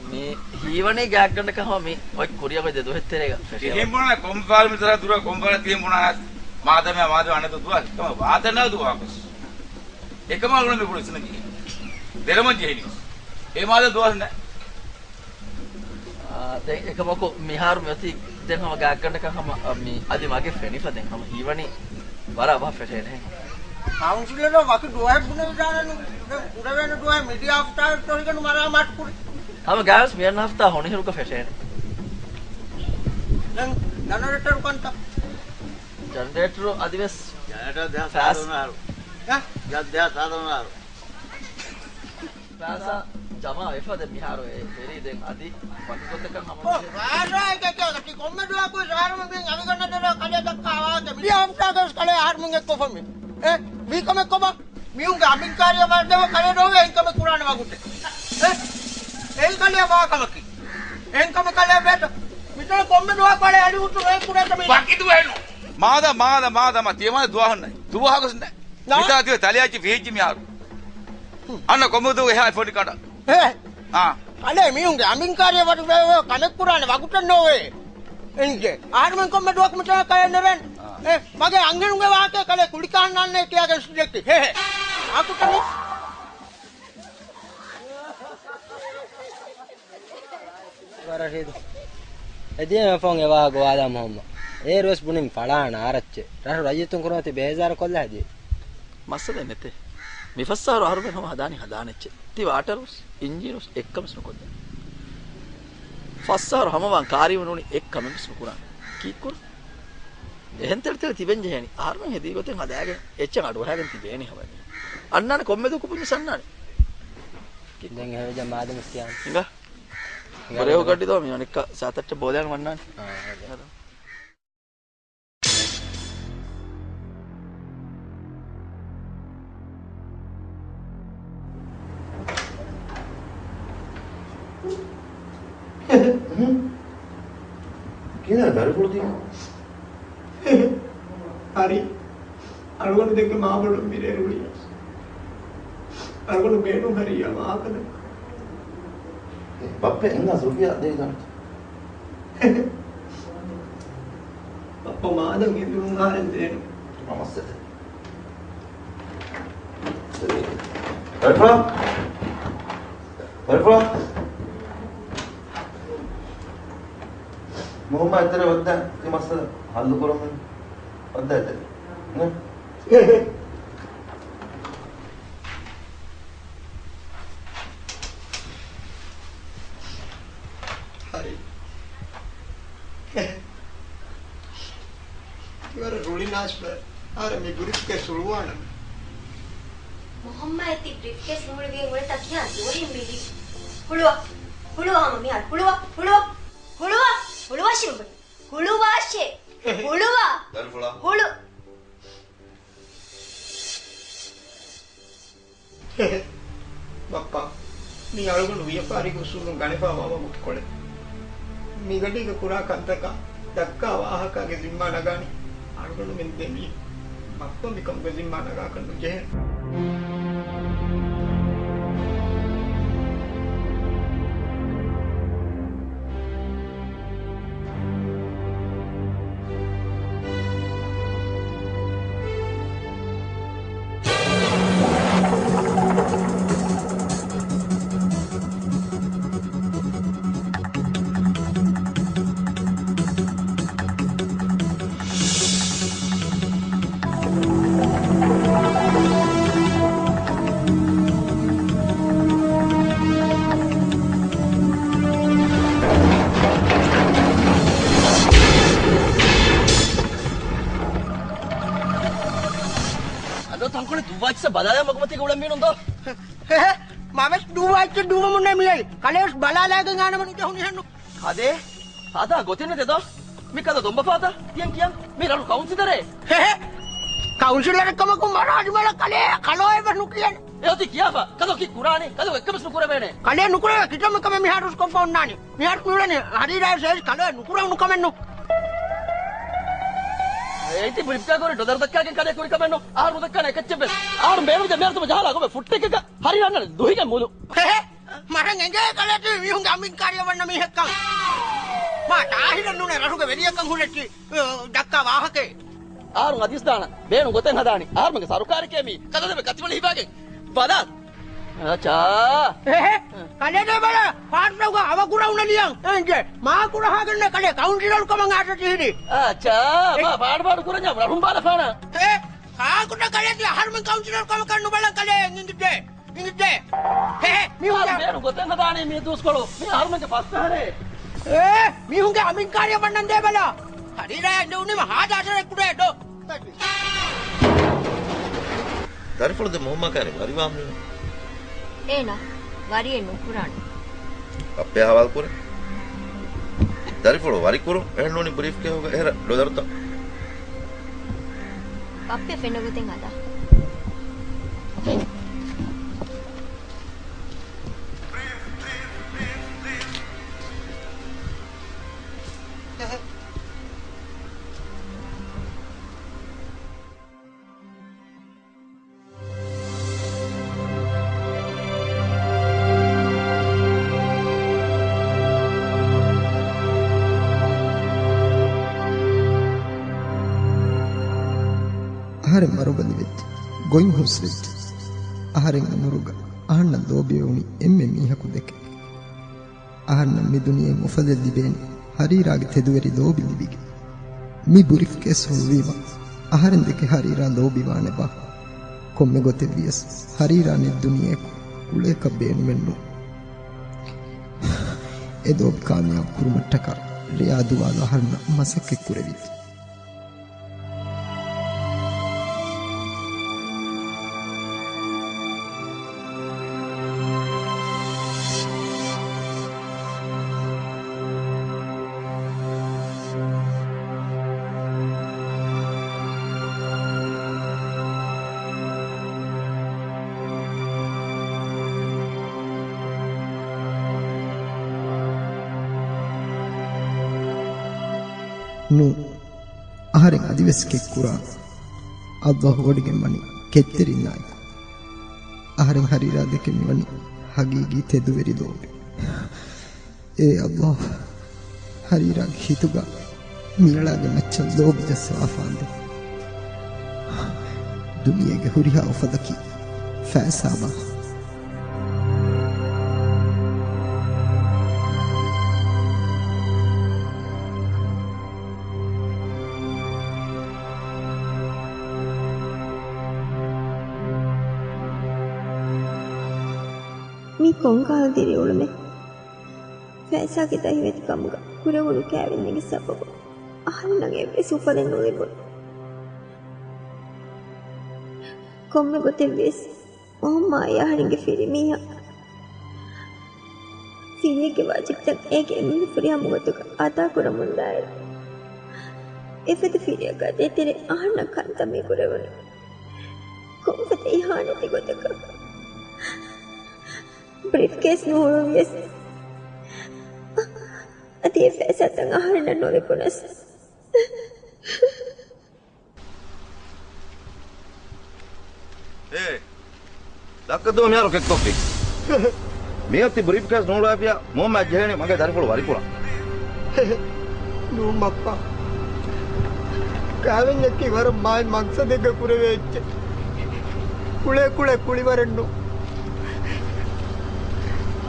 މި ހީވަނީ ގާތްގަނޑަކަށް ހަމަ މި އޮތް ކުރިއަށް އޮތް ދެ ދުވަހެއް ތެރޭގަ ފެށޭ. ތިހެން ބުނާ ކޮންފާރު މިތަރާ ދުރަށް ކޮންފާރަށް ތިހެން ބުނާ މާދަމެ މާދަމެ އަނެއް ދުވަހަކަށް ކަމަށް ވާތަނާ ދުވަހަކުސް. އެކަމަށް އަޅުގަނޑު މި ބުނި ސިނަގީ. ދެރަމަން ޖެހިނީ. އެ މާދަ ދުވަސް ނެ. އާ، ދެން އެކަމަކު މިހާރު މިއޮތީ ދެން ހަމަ ގާތްގަނޑަކަށް ހަމަ، އަ، މި އަދި މަގެ ފެނިފަ ދެން ހަމަ ހީވަނީ ވަރަށް އަބަހަށް ފެށޭނެ. ކައުންސިލަރ ވަކި ދުވަހެއް ބުނެވިދާނެ ނު، ދެން ކުރެވޭނެ ދުވަހެއް މިދިޔަ ހަފްތާއެއް ތޮހިގަނޑު މަރާމާތު ކުރި. ހަމަ ގާވެސް މިއަންނަ ހަފްތާ ހޮނިހިރުގަ ފެށޭނެ. ދެން ޖަނަރޭޓަރު ކަންތައް؟ ޖަނަރޭޓަރު އަދިވެސް ޖަނަރޭޓަރު ދެހާސް ފާސް ސާދަ ވަނަ އަހަރު. އެ؟ ދެ-، ދެހާސް ސާދަ ވަނަ އަހަރު. ފާސް ޖަމާ ވެފަ ދެން މިހާރު އެ ވެރީ ދެން އަދި ވަކި ގޮތަކަށް ހަމަ އޯ، ނުޖެހޭ. ރާ ރާ އެކެކެ އަދި ކޮންމެ ދުވަހަކު ރާރުމަ މިން އަވިގަންނަ ދެރަ ކަލޭ ދައްކާ ވާހަކަ މި ހަފްތާގަސް ކަލޭ އަހަރުމެން އެއްކޮށްފަ މި. އެ، ވީ ކަމެއް ކޮބާ؟ މިހުންގެ އަމިންކާރިޔަ ވަރުދެވ ކަލޭ ނޯވޭ އެންކަމެއް ކުރާނެ ވަގުތެއް. އެ، އެއީ ކަލޭ ވާ ކަމަކީ. އެންކަމެއް ކަލޭ ވޭތަ؟ މިތަނަށް ކޮންމެ ދުވަހަކު ކަލޭ އަޑި ހުއްޓު ވޭ ކުރޭތަ މި؟ ވަކި ދުވަހެއް ނޫން. މާދަ، މާދަ، މާދަ، މާ ތިޔަމާ ދުވަހަށް ނައި. ދުވަހަކުސް ނައި. ނާ. މިތާ ތިބެ ތަލެއައްޗި ފިހިއްޖި މިހާރު. ހުން. އަންނަ ކޮމެދުގެ ހާ ފޮނި ކަނޑަ. އޭ. އާ. އަނެ މީހުންގެ އަމިންކާރިޔަ ވަރު ވެ ކަމެއް ކުރާނެ ވަގުތެއް ނޯވޭ. އިނގޭ. އަހަރުމެން ކޮންމެ ދުވަހަކު މިތަނަށް ކަލޭ ނެރެން. އާ. އޭ، މަގޭ އަންހެނުންގެ ވާހަކަ ކަލޭ ކުޅި ކާންނާންނޭ ކިޔާގެން ސުޖެކްޓި. ހޭ ހޭ. އާކުތަނީ. ވަރަށް ރީތި. އެދިޔަ ފޯން އެވާހަ ގޮވާލާ މުހައްމަ. އޭރުވެސް ބުނިން ފަޅާނަ އާރައްޗެ. ރަށު ރައްޔިތުން ކުރިމަތި ބޭޒާރު ކޮށްލާ ހެދި. މައްސަލައެއް ނެތޭ. މި ފަސް އަހަރު އަހަރުމެން ހަމަ ހަދާނީ ހަދާނެ އެއްޗެއް. ތި ވާޓަރުސް، އިންޖީނުސް އެއްކަމެސް ނުކޮށްދޭ. ފަސް އަހަރު ހަމަވާން ކާރިވެ ނޫނީ އެއްކަމެއްވެސް ނުކުރާނެ. ކީއްކުރަން؟ އެހެން ތެޅިތެޅި ތިބެން ޖެހޭނީ. އަހަރުމެން ހެދީ ގޮތެއް ހަދާގެން އެއްޗެއް އަޑުއަހާގެން ތިބޭނީ ހަމަ. އަންނާނެ ކޮންމެ ދުވަހަކު ބުންޏަސް އަންނާނެ. ދެން އެހެންވެއްޖެ މާދަމަސް ކިޔާނެ. ހިނގާ. ބޮރެހު ގަޑި ދޯ މި އަނެއްކާ ސާތައްޓެ ބޯލޭން ވަންނާނެ. އާ، އާ. ކިހިނެއް ދަރިފުޅު ތި؟ ހަރި. އަޅުގަނޑު ދެކެ މާބޮޑު މިރޭ ރުޅި. އަޅުގަނޑު ބޭނުން ހަރިއްޔާ ވާހަކަ ދެން. ބައްޕަ އެންގާ ރުފިޔާ ދޭ ގަނެ. ބައްޕަ މާދަން އެދުނު އަހަރެން ދޭނު. މައްސަލަ. ރައިފާ. ރައިފާ. މުހައްމަދު އެތެރެ ވައްދާ ތި މައްސަލަ ހައްލު ކުރަމުން ވައްދާ އެތެރެ. ނޭ؟ ހަރި. ތިވަރަށް ރުޅި ނާސްބަ. އާރެ މި ބްރީފްކޭސް ހުޅުވާނަން. މުހައްމަދު ތި ބްރީފްކޭސް ނުހުޅުވިގެން އުޅެތާ ކިހާ ދުވަހެއް މިވީ؟ ހުޅުވާ. ހުޅުވާ ހަމަ މިހާރު. ހުޅުވާ. ހުޅުވާ. ހުޅުވާ. ހުޅުވާށޭ. ހުޅުވާށޭ. ހުޅުވާ. ދަރިފުޅާ. ހުޅު. ބައްޕާ، މީ އަޅުގަނޑު ވިޔަފާރިގެ އުސޫލުން ގަނެފައިވާ ވަގުތުކޮޅެއް. މިގަޑީގަ ކުރާ ކަންތަކާ ދައްކާ ވާހަކާގެ ޒިންމާ ނަގާނީ އަޅުގަނޑުމެން ދެމީހުން. ބައްޕަ މިކަމުގެ ޒިންމާ ނަގާކަށް ނުޖެހޭ. އަދޯ ތަންކޮޅެއް ދުއްވާ އެއްޗިއްސަށް ބަލާލާ މަގުމަތީގަ އުޅެން މީނުން ދޯ. ހެހެ. މަވެސް ދޫވާ އެއްޗެއް ދޫވަމުންނޭ މިއައީ. ކަލޭވެސް ބަލާލާގެން އާނަމަ ނުޖެހުނިހެންނު. ކަލޭ، ހަދާ ގޮތެއް ނެތެދޯ. މި ކަލޯ ދޮންބަފާތަ؟ ތިޔަން ކިޔަން. މީ ރަށު ކައުންސިލަރޭ. ހެހެ. ކައުންސިލަރެއް ކަމަކުން މަރާލި މަލަ ކަލޭ ކަލޯއެއް ވެސް ނުކިޔަން. އެ އޮތީ ކިޔާފަ. ކަލޯ ކީއް ކުރާނީ؟ ކަލޯ އެއްކަމެސް ނުކުރެވޭނެ. ކަލޭ ނުކުރެވޭ ކިތަންމެ ކަމެއް މިހާރު ކޮށްފަ އޮންނާނީ. މިހާރު ނުވެނީ ހަރީރާ ސޭލްސް ކަލޯއެއް ނުކުރެވުނު ކަމެއްނު. އޭތި ބުރިފްކާ ކުރި ޑޮލަރު ދައްކާގެން ކަލޭ ކުރި ކަމެއްނު. އަހަރު ނުދައްކާނެ އެކައްޗެއްވެސް. އަހަރު ބޭނުން މިއަރުތުމަ ޖަހާލާ ގޮމެ ފުއްޓެއްކަކަށް ހަރީރާ އަންނަނީ ދުހިގެ މޫލު. ހެހެ. މަރަން އެނގޭ ކަލޭ ތި މީހުންގެ އަމިންކާރިއަށް ވަންނަ މީހެއްކަން. މާ ތާހިރެއް ނޫނޭ ރަށުގެ ވެރިއެއްކަން ހުރެއްޗި، އަ، ދައްކާ ވާހަކައެއް. އަހަރު އަދިސް ދާނަ ބޭނުން ގޮތެއް ހަދާނީ. އަހަރުމެންގެ ސަރުކާރެކޭ މީ. ކަލޭ ދެމެ ކަތިވަޅި ހިފާގެން ބަލާ. އަޗާ. އެހެ، ކަލޭ ދޭ ބަލަ، ފާޓްނަރުގަ އަވަ ކުރައުނަ ލިޔަން. އެނގޭ، މާ ކުރަހާގެންނެ ކަލޭ ކައުންސިލަރު ކަމަށް އާސަ ތިހިރީ. އަޗާ، އެ، މާ ފާޑު ފާޑު ކުރަންޏާ ރަށުން ބާލަފާނަ. އެ، ކާކުންނަ ކަލޭ ތި އަހަރުމެން ކައުންސިލަރު ކަމަކަށް ނުބަލަން ކަލޭ އެނގިދޭ. އިނގިއްޖެ. ހެހެ، މީހުންގެ ބޭނު ގޮތެއް ހަދާނީ މީ ދުވަސްކޮޅު. މީ އަހަރުމެންގެ ފަސް އަހަރޭ. އޭ، މީހުންގެ އަމިންކާރިއަށް ވަންނަން ދޭ ބަލަ. ހަރީރާ އެނދެވުނީމަ ހާދަ އަސަރެއް ކުޑޭ ދޯ. ދަރިފުޅު ދެ މުހައްމާ ކާރި ވަރިވާމެ. އޭނާ ވަރިއެއް ނުކުރާނެ. ބައްޕަޔާ ހަވާލު ކުރޭ. ދަރިފުޅު ވަރިކުރުން އެހެންނޫނީ ބްރީފްކޭހުގަ އެހެރަ ޑޮލަރުތައް. ބައްޕަ ފެންނަ ގޮތެއް ހަދާ. އަހަރެން މަރުބަލިވެއްޖެ. ގޮތް ހުސްވެއްޖެ. އަހަރެން އުމުރުގަ އަހަންނަށް ލޯބިވެވުނީ އެންމެ މީހަކު ދެކެ. އަހަންނަށް މި ދުނިޔެއިން އުފަލެއް ލިބޭނީ ހަރީރާގެ ތެދުވެރި ލޯބި ލިބިގެން. މި ބުރިފްކޭސް ހުޅުވީމަ އަހަރެން ދެކެ ހަރީރާ ލޯބިވާނެބާ؟ ކޮންމެ ގޮތެއް ވިޔަސް ހަރީރާ ނެތް ދުނިޔެއަކު އުޅޭކަށް ބޭނުމެއްނު. އެ ލޯބި ކާމިޔާބު ކުރުމަށްޓަކާ ރެޔާ ދުވާލު އަހަރެންނަށް މަސައްކަތް ކުރެވިއްޖެ. ނޫން. އަހަރެން އަދިވެސް ކެތްކުރާ. އައްލާހު ވޮޑިގެން ވަނީ ކެތްތެރިންނާއެކު. އަހަރެން ހަރީރާ ދެކެ މިވަނީ ހަގީގީ ތެދުވެރި ލޯބި. އޭ އައްލާހު، ހަރީރާގެ ހިތުގަ މިއަޅާގެ މައްޗަށް ލޯބި ޖައްސަވާފާނދޭ. ދުނިޔޭގެ ހުރިހާ އުފަލަކީ ފައިސާބާ؟ މީ ކޮންކަހަލަ ދިރިއުޅުމެއް؟ ފައިސާގެ ދަހިވެތިކަމުގަ ކުރެވުނު ކައިވެންޏެއްގެ ސަބަބުން އަހަރެންނަށް އެއްވެސް އުފަލެއް ނުލިބުނު. ކޮންމެ ގޮތެއްވިޔަސް މުހައްމާއީ އަހަރެންގެ ފިރިމީހާ. ފިރިއެއްގެ ވާޖިބްތައް އޭގެ އެންމެ ފުރިހަމަ ގޮތުގަ އަދާކުރަމުންދާއިރު، އެފަދަ ފިރިއަކާ ދޭތެރޭ އަހަންނަށް ކަންތައް މި ކުރެވުނީ. ކޮންފަދަ އިހާނެތި ގޮތަކަށް؟ ބްރީފްކޭސް ނުހުޅުވިޔަސް، އަދި އެ ފައިސާތައް އަހަރެންނަށް ނުލިބުނަސް. އޭ، ދައްކަދޫ މިހާރު ކެއްކޮށްފި. މިއޮތީ ބްރީފްކޭސް ނޫޅުވައިފިޔާ މުހައްމާ ޖެހޭނީ މަގޭ ދަރިފުޅު ވަރިކުރަން. ނޫން ބައްޕާ. ކައިވެންޏަކީ ވަރަށް މާތް މަގްސަދެއްގަ ކުރެވޭ އެއްޗެއް. ކުޅޭ ކުޅޭ ކުޅިވަރެއްނު.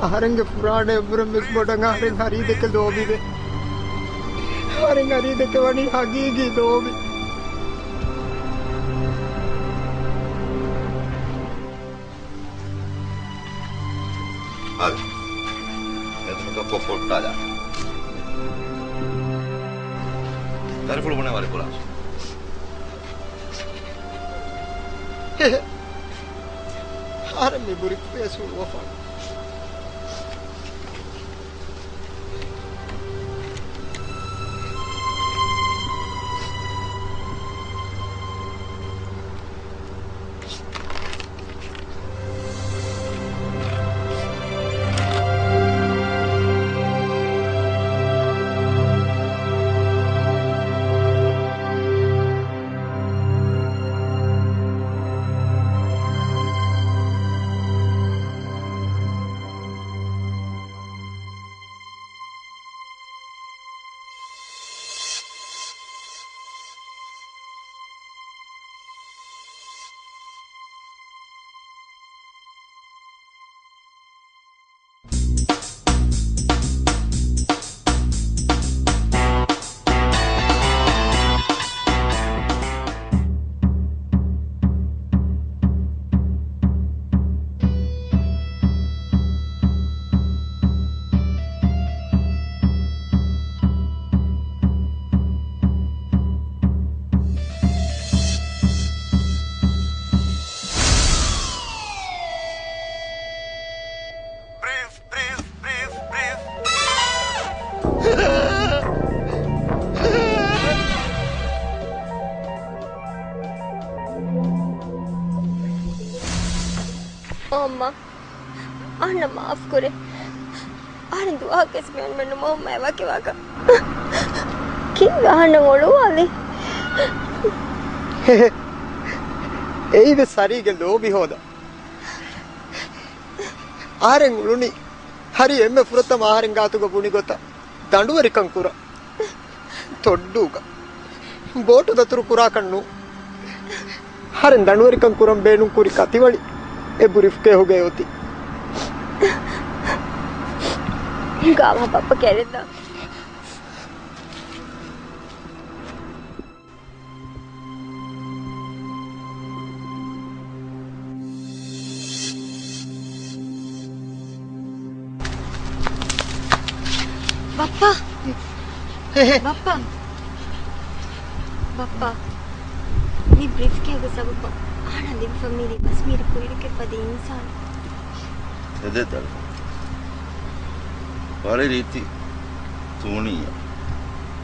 އަހަރެންގެ ފުރާނަ އެއްވުރެން ވެސް ބޮޑަށް އަހަރެން ހަރީދެކެ ލޯބިވޭ. އަހަރެން ހަރީދެކެ ވަނީ ހަގީގީ ލޯބި. އަދި އެދުމަކަށް ކޮށް ފޮއްޓާލާ. ދަރިފުޅު ބުނެ ވަރިކުރާށި. އަހަރެން މި ބްރީފްކޭސް ހުޅުވަފާނެ. އައްމާ، އަހަންނަށް މާފުކުރޭ. އަހަރެން ދުވަހަކަށްވެސް މި އަންމެންނު މައުމައި ވަކިވާކަށް. ކީއްވެ އަހަންނަށް އޮޅުވާލީ؟ ހެހެ. އެއީވެސް ހަރީގެ ލޯބި ހޯދަ. އަހަރެން އުޅުނީ ހަރީ އެންމެ ފުރަތަމަ އަހަރެން ގާތުގަ ބުނި ގޮތަށް ދަނޑުވެރިކަން ކުރަން. ތޮއްޑޫގަ ބޯޓު ދަތުރު ކުރާކަށް ނޫން. އަހަރެން ދަނޑުވެރިކަން ކުރަން ބޭނުން ކުރި ކަތިވަޅި އެ ބްރީފްކޭހުގައި އޮތީ. ހިނގާ ބައްޕަ ކެރެންދާ. ބައްޕަ! ހެހެ. ބައްޕަ! ބައްޕަ! މި ބްރީފްކޭހުގެ ސަބަބުން އަހަންނަށް ލިބިފަ މި ރިވާސް މީރި ކުއިރުގެ ފަދަ އިންސާނެއް. ދެދެ ދަރިފުޅު. ވަޅި ރީތި ތޫނިއްޔާ.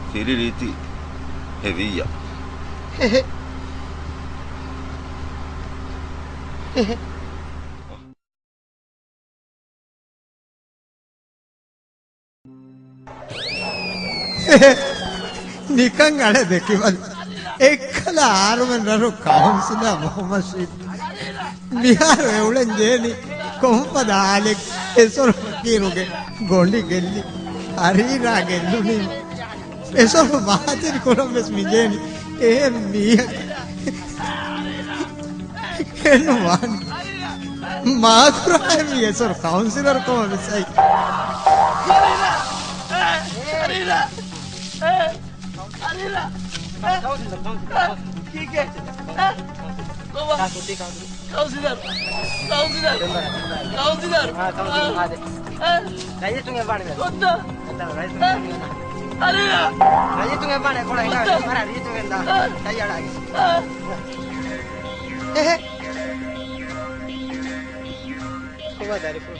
ފިރި ރީތި ހެވިއްޔާ. ހެހެ. ހެހެ. ނިކަން އަޅެ ދެކިވަލު. އެއްކަލަ އާރުމެން ރަށު ކައުންސިލާ މުހައްމަދު ޝީދު. މިހާރު އެ އުޅެން ޖޭނި ކޮންފަދަ ހާލެއް؟ އެސޮރު ފަޤީރުގެ ގޮނޑި ގެއްލި. ހަރީރާ ގެއްލުނީ. އެސޮރު ބާތިލް ކުރަން ވެސް މި ޖޭނި. އެހެން މީހަކަށް އެން ވާން މާކުރާ މި އެސޮރު ކައުންސިލަރ ކޮމަށް ވެސް އައި. ކައުންސިލަރ، ކައުންސިލަރ، ކައުންސިލަރ. ކައުންސިލަރ! ކައުންސިލަރ! ކައުންސިލަރ! އާ، ކައުންސިލަރ. އާ. ރައްޔިތުން އެއްވާނެ. ކޮންތަ؟ ރައްޔިތުން އެއްވާނެ. އަރިރާ! ރައްޔިތުން އެއްވާނެ. ކޮޅަށް ހިނގާ. ކޮންތަ؟ މަރާ ރައްޔިތުން އެންދާ. އާ. ތައްޔާރާގެ. އާ. އެހެ. ކޮބާ ދަރިފުޅު؟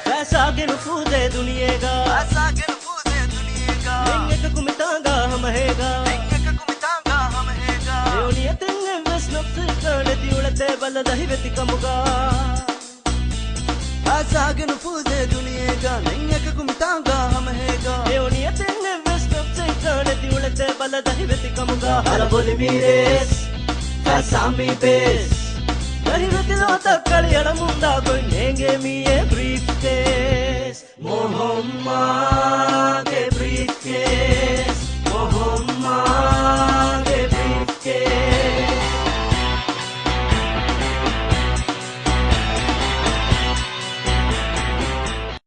ފައިސާގެ ނުފޫޒޭ ދުނިޔޭގަ. ފައިސާގެ ނުފޫޒޭ ދުނިޔޭގަ. ދެން އެކަކު މިތާނގާ ހަމަހޭގަ. ދެން އެކަކު މިތާނގާ ހަމަހޭގަ. އެ އޮނި އެތެއް އެއްވެސް ނަފްސެއްގަ ނެތި އުޅެތޭ ބަލަ ދަހިވެތި ކަމުގަ. އާސާގެ ނުފޫޒޭ ދުނިޔޭގަ، ނެތް އެކަކު މިތާނގާ ހަމަހޭގަ. އެ އޮނި އެތެއް އެއްވެސް ނަފްސެއްގަ ނެތި އުޅެތޭ ބަލަ ދަހިވެތި ކަމުގަ. ހަރަބޮލި މީ ރޭސް، ފައިސާ މީ ބޭސް. ދަހިވެތި ލޯތައް ކަޅިއަޅަމުންދާ ގޮތް ނޭނގޭ މީ އެ ބްރީފްކޭސް. މުހައްމާގެ ބްރީފްކޭސް.